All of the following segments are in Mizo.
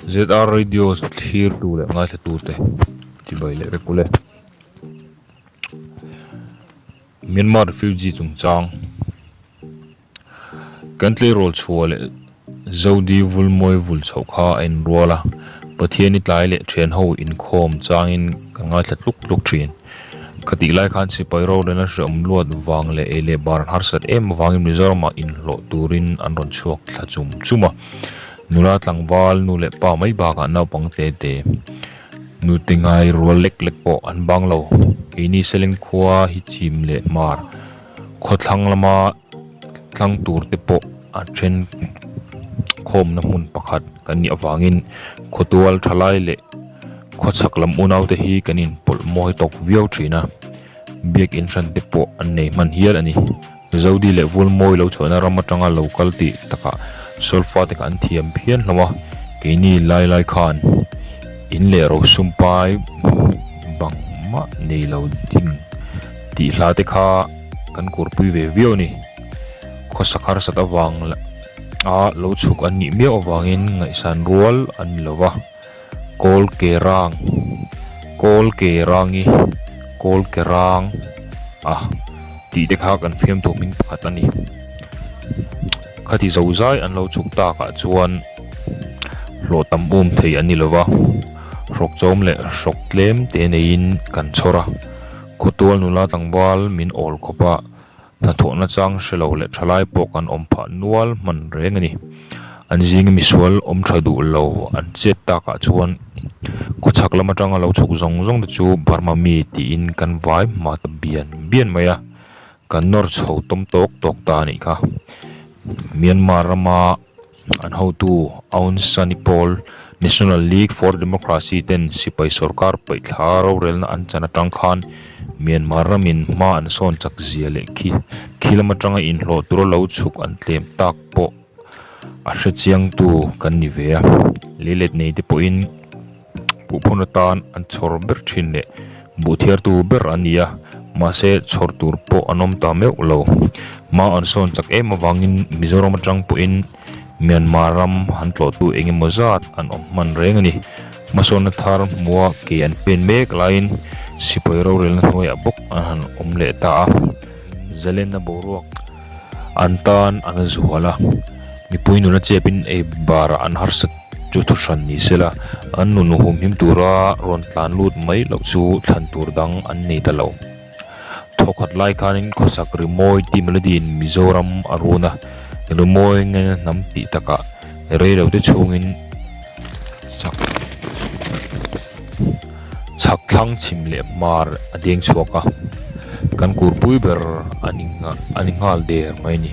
ZR Radio thlirtu leh ngaithlatute chibai leh vek ule. Myanmar refugee chungchang kan tleirawl chhuah leh Zodi Vulmawi vul chhoh kha a inrual a, Pathiani tlai leh thian ho inkhawm changin ka ngaithla tluk tluk thin. Khatih lai khan sipai rorelna hreawm luat vang leh ei leh bar an harsat em avangin Mizoramah inhlawh turin an rawn chhuak thla chum chum a. Nula tlangval nu leh pa mai bakah naupang te te nute ngai rual lek lek pawh an bang lo. Keini Seleng khua hi chhim leh hmar khawthlang lama tlang tur te pawh a then khawmna hmun pakhat kan nih avangin khawtual thalai leh khawchhak lam unau te hi kan inpawlh mawi tawk viau thin a, biakin hran te pawh an nei hman hial a ni. Zodi leh Vulmawi lo chhuahna ram atanga lo kal tih takah solfa te kha an thiam phian hlawm a, keini lai lai khan in leh rosum pai bang mah nei lo ding tih hla te kha kan kurpui ve viau a ni. Khawsak harsat avang a lo chhuk an nih miau avangin ngaihsan rual an ni lo va. Kawl ke rang Kawl ke rangi Kawl ke rang a tih te kha kan fiam tur hming pakhat a ni. Khati zo zai an lo chhuk takah chuan hlawh tam um thei an ni lo va, hrawk chawm leh hrawk tlem te neiin kan chhawr a, khawtual nula tlangval min awl khawp a. Hnathawhna chang hre lo leh thalai pawh kan awm phah nual hman reng a ni. An zinga misual awm tha duh lo an chet takah chuan khawchhak lam atanga lo chhuk zawng zawng te chu Burma mi tiin kan vai hma ta bian bian mai a, kan nawr chho tawm tawk tawk ta a nih kha. Myanmar rama an hotu Aung San pawl National League for Democracy ten sipai sorkar paihthla rorelna an chan atang khan Myanmar ramin hma an sawn chak zia leh khi khi lam atanga inhlawh tura lo chhuk an tlem tak pawh a hre chiangtu kan ni ve a. Leilet nei te pawhin puhphun atan an chhawr ber thin leh buhthiartu ber an ni a, mahse chhawr tur pawh an awm ta meuh lo. Hma an sawn chak em avangin Mizoram atang pawhin Myanmar ram han tlawhtu eng emaw zat an awm hman reng a ni. Hmasawnna thar hmua ke an pen mek laiin sipai rorelna hnuaiah bawk an han awm leh ta a, zalenna boruak an tan an zual a, mipui nuna chepin ei barah an harsat chu thu hran ni sela, an nun humhim tura rawn tlan lut mai loh chu thlan tur dang an nei ta lo. Thawkhat lai khanin khawsak rimawi tih melody in Mizoram a run a, rimawi ngaina hnam tih takah rei lo te chhungin chak chhak thlang chhim leh hmar a deng chhuak a, kan kurpui ber a ni a ni nghal der mai a ni.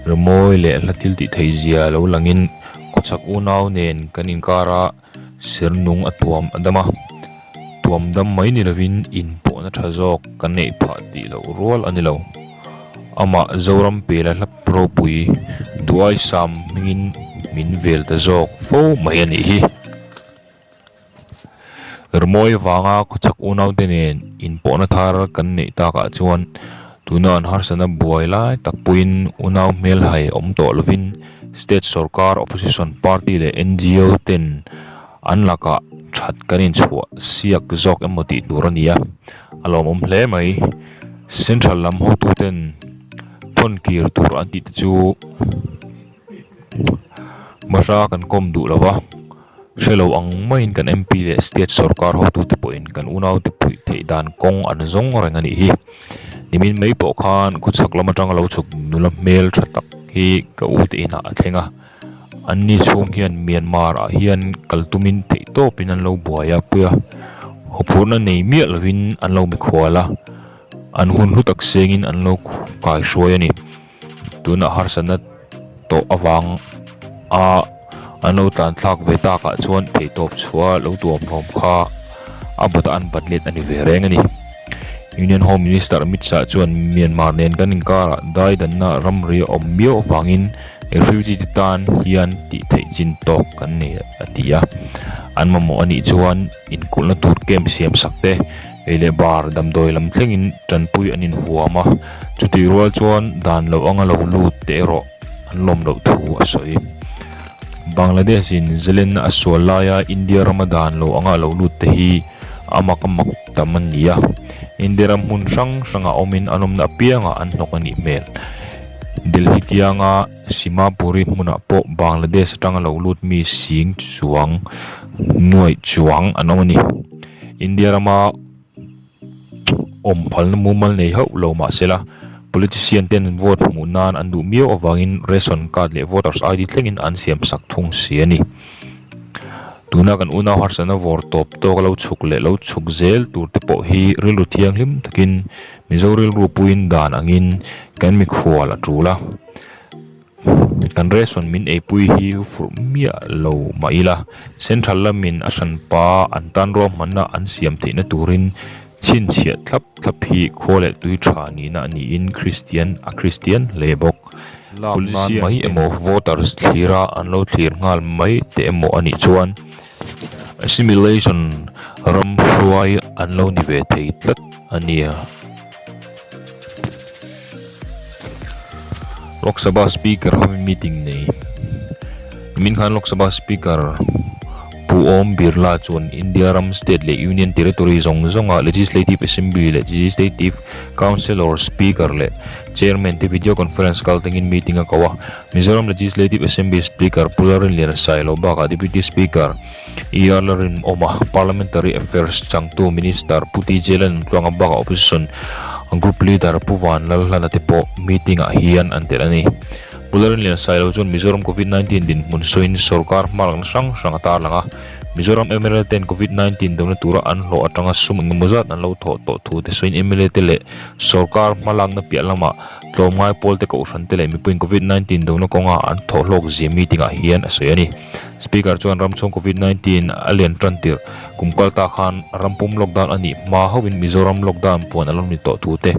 Rimawi leh hla thil tih theih zia lo langin khawchhak unau nen kan inkar a. Sernung a tuam a dam a, tuam dam mai ni lovin inpawhna tha zawk kan neih phah tih loh rual a ni lo. Amah Zoram Pela hlap ropui Duai Sam hmingin min vel ta zawk fo mai a nih hi. Rimawi vanga khawchhak unaute nen inpawhna thar kan neih takah chuan tuna an harsatna buai lai tak pawhin unau hmelhai awm tawh lovin State sorkar, opposition party leh ngo ten an lakah that kan inchhuah siak zawk emaw tih tur a ni a, a lawmawm hle mai. Central lam hotuten thawn kir tur an tih te chu hmasa kan kawm duh lo va, hre lo ang maiin kan MP leh state sorkar hotute pawhin kan unaute puih theih dan kawng an zawng reng a nih hi. Nimin mai pawh khan khawchhak lam atanga lo chhuk nula hmel tha tak hi ka u te inah a thleng a, an ni chhung hian Myanmar ah hian kal tumin theih tawpin an lo buai a pui a, hawphurhna nei miah lovin an lo mikhual a, an hun hlu tak sengin an lo kai hruai a ni. Tunah harsatna tawh avang a an lo tlan thlak ve takah chuan theihtawp chhuah lo tuam hlawm kha a bawtah an bat let a ni ve reng a ni. Union Home Minister Amit Shah chuan Myanmar nen kan inkarah daidanna ramri a awm miau avangin refugee te tan hian tih theih chin tawk kan nei a ti a. An mamawh a nih chuan inkulhna tur camp siam sak te, Ei leh bar damdawi lam thlengin tanpui an inhuam a, chutih rual chuan dan loh anga lo lut te erawh an lawm loh thu a sawi. Bangladesh in zalenna a sual laia India rama dan lo anga lo lut te hi a mak a mak tam a ni a. India ram hmun hrang hrangah awmin an awmna apiangah an hnawk a nih hmel. Delhi kianga Simapuri hmunah pawh Bangladesh atanga lo lut mi sing chuang nuaih chuang an awm a ni. India rama awm phalna mumal nei hauh lo mahsela politician ten vote hmuh nan an duh miau avangin ration card leh voters ID thlengin an siam sak thung si a ni. Tuna kan unau harsatna vawr tawp tawk a lo chhuk leh lo chhuk zel tur te pawh hi rilru thianghlim takin Mizo rilru puiin dan angin kan mikhual a tul a. Kan ration min eipui hi furh miah lo mah ila, Central lamin a hranpa an tan ruahmanna an siam theihna turin chhinchhiah thlap thlap hi khua leh tui tha nihna a niin Kristian a Kristian hle bawk. Politician mai emaw voters thlira an lo thlir nghal mai teh emaw a nih chuan assimilation ram hruai an lo ni ve thei tlat a nia. Lok Sabha Speaker hovin meeting nei Nimin khan Lok Sabha Speaker Pu Om Birla chuan India ram state leh Union Territory zawng zawnga Legislative Assembly leh Legislative Council or Speaker leh Chairman te video conference kal tangin meeting a ko a. Mizoram Legislative Assembly Speaker Pu Lalrinliana Sailo bakah Deputy Speaker E R Lalrinawma, Parliamentary Affairs changtu Minister Pu TJ Lalnuntluanga bakah Opposition Group Leader Pu Van Lalhlana te pawh meeting ah hian an telh a ni. Pu Lalrinlian Sailo chuan Mizoram Covid 19 dinhmun sawiin sorkar hmalakna hrang hrang a tarlang a. Mizoram mla ten Covid 19 dona tura an hlawh atanga sum engemaw zat an lo thawh tawh thu te sawiin mla te leh sorkar hmalakna piah lamah tlawmngai pawl te kohhran te leh mipuiin Covid 19 dona kawnga an thawh hlawk zia meeting ah hian a sawi a ni. Speaker chuan ram chhung Covid 19 a lian tan tirh kum kal ta khan ram pum lockdown a nih hma hauhin Mizoram lockdown puan a lo ni tawh thu te,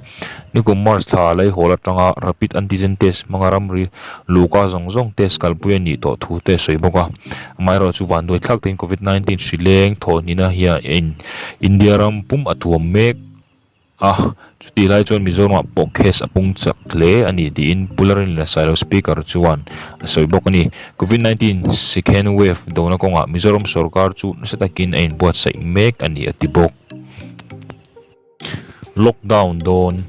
nikum March thla Laihawl atanga rapid antigen test hmanga ramri luhka zawng zawng test kalpui a nih tawh thu te a sawi bawk a. Amaherawhchu chu vanduai thlak tein Covid 19 hri leng thawhnihna hian India ram pum a thuam mek. A, chutih lai chuan Mizoramah pawh case a pung chak hle a ni tiin Pu Lalrinlina Sailo Speaker chuan a sawi bawk a ni. Covid 19 second wave dona kawngah Mizoram sorkar chu nasa takin a inbuatsaih mek a ni a ti bawk. Lockdown dawn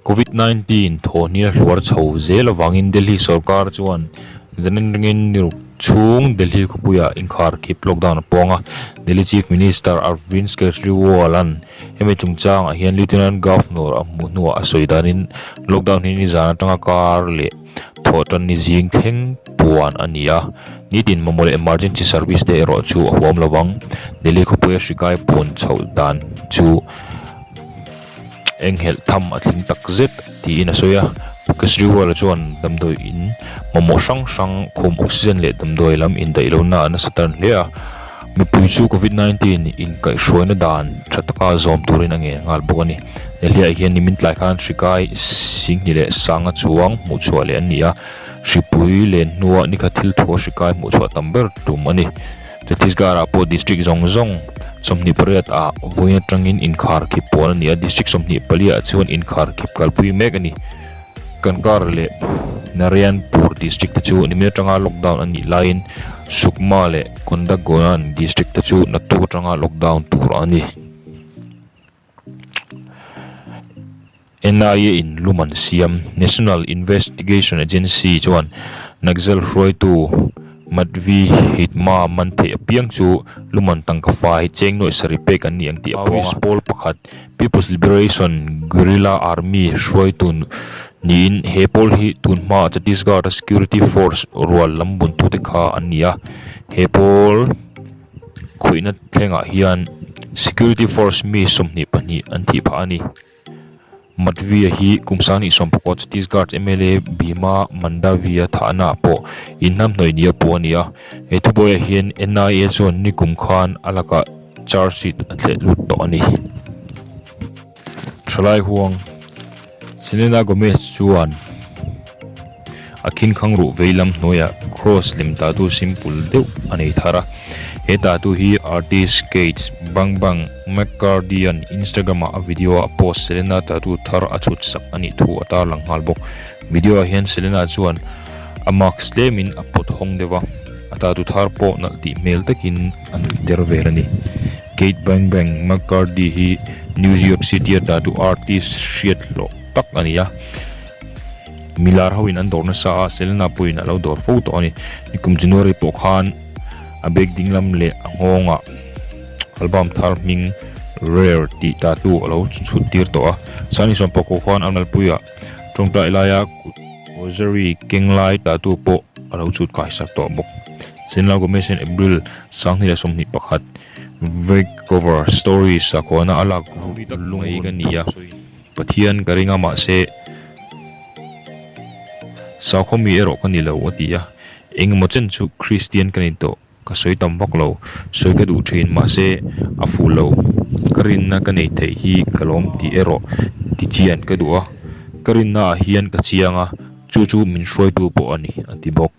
Covid 19 thawhni a hluar chho zel avangin Delhi sorkar chuan zanin ringin ni ruk chhung Delhi khawpuiah inkharkhip lockdown a pawng a. Delhi Chief Minister Arvind Kejriwal-a'n Hemi chungchangah hian Lieutenant Governor a hmuh hnuah a sawi danin lockdown hi nizan atanga kar leh thawh tan ni zing thleng puan a ni a, nitin mamawh leh emergency service te erawh chu a huam lo vang. Delhi khawpuia hri kai puan chhoh dan chu enghelh tham a tling tak zet tiin a sawi a. Kejriwal-a chuan damdawi in mamawh hrang hrang khum oxygen leh damdawi lam indaih lohna a nasa tan hle a. Mipui chu Covid 19 inkaihhruaina dan tha taka zawm turin a ngen nghal bawk a ni. Delhi-ah hian nimin tlai khan hri kai Singhni leh Sanga chuang hmuhchhuah leh an ni a, hripui len hnua nikhat thil thua hri kai hmuhchhuah tam ber tum a ni. Chhattisgarh-ah pawh district zawng zawng 28 ah vawiin atangin inkharkhip puan a ni a, district 24 ah chuan inkharkhip kalpui mek a ni. Kankar leh Narayanpur district te chu nimin atanga lockdown a nih laiin Sukma leh Kondagonan district te chu naktuk atanga lockdown tur a ni. NIA in lum an siam. National Investigation Agency chuan Naxal hruaitu Madhvi Hidma man theih apiang chu luman tangka fai cheng nuaih sarih pek an ni ang tih a puang a. Pawl pakhat People's Liberation Guerrilla Army hruaitu niin he pawl hi tun hmaa Chhattisgarh-a security force rual lam buntute kha an ni a. He pawl khawihna thlengah hian security force mi 22 an thih phah a ni. Madhvi-a hi kum 29 Chhattisgarh mla Bhima Mandavi-a thahnaah pawh inhnamhnawih nia puh a ni a. He thubuaiah hian NIA chuan nikum khan a lakah Charge sheet a thleh lut tawh a ni. Thalai huang Selena Gomez chuan a khinkhang ruh vei lam hnuaiah cross lem tattoo simple deuh a nei thar a. He tattoo hi artist Kate Bang Bang McCarthy-a'n Instagram-ah a video-a a post Selena tattoo thar a chhut sak a nih thu a tarlang nghal bawk. Video-ah hian Selena chuan a mask tlemin a pawt hawng deuh a. tattoo thar pawh nalh tih hmel takin a nuih der vel a ni. Kate Bang Bang McCarthy hi New York City-a tattoo artist hriat hlawh tak a ni a. Milar hoin an dawr nasa a, Selena pawhin a lo dawr fo tawh a ni. Nikum January pawh khan a bag dinglam leh a nghawngah album thar hming Rare tih tattoo a lo chhut tir tawh a. Sani Sawmpakua khan a nalpuiah tawngtai laia kut rosary keng lai tattoo pawh a lo chhut kai sak tawh bawk. Selena Gomez hian April 2021 Vancouver Story sakhuana a lak lungai ka ni a. Pathian ka ring a mahse sakhaw mi erawh ka ni lo a ti a, engemaw chen chu Kristian ka ni tawh ka sawi tam vak lo, sawi ka duh thin mahse a fuh lo, ka rinna ka nei theih hi ka lawm tih erawh ti chian ka duh a, ka rinna ah hian ka chiang a, chu chu min hruaitu pawh a ni a ti bawk.